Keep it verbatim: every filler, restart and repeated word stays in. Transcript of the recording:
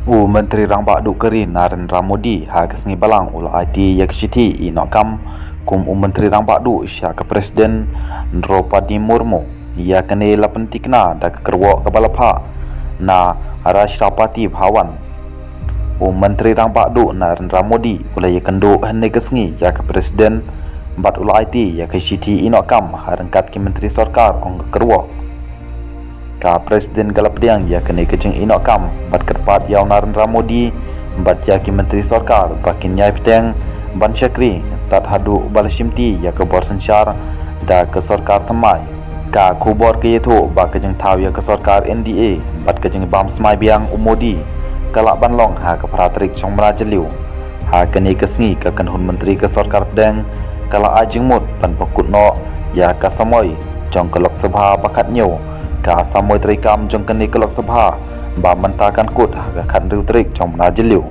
U Myntri Rangbah Duh ka ri Narendra Modi ha ka sngi Balang u la aiti ïa ka shithi ïehnoh kam kum u Myntri Rangbah Duh sha ka President Droupadi Murmu ïa kane la pyntikna da ka kyrwoh kaba la phah na Rashtrapati Bhavan. U Myntri Rangbah Duh Narendra Modi u la ïakynduh hynne ka sngi ïa ka President bad u la aiti ïa ka shithi ïehnoh kam ha ryngkat ki Myntri Sorkar, ong ka kyrwoh. Ka President ka la pdiang ïa kane ka jingïehnoh kam bad kyrpad ïa u Narendra Modi bad ïa ki Myntri Sorkar ba kin ïai bteng ban shakri tad haduh ba la shimti ïa ka bor synshar da ka sorkar thymmai. Ka khubor ka ïathuh ba ka jingthaw ïa ka sorkar N D A bad ka jingbam smai biang u Modi ka lah ban long ha ka phra tarik Jymmang Jylliew. Ha kane ka sngi ka kynhun myntri ka sorkar pdeng ka la ai jingmut ban pynkut noh ïa ka samoi jong ka Lok Sabha ba khathynñiew, ka samoi treikam jong kane ka Lok Sabha ba mynta kan kut ha ka khathynriew tarik Jymmang Jylliew.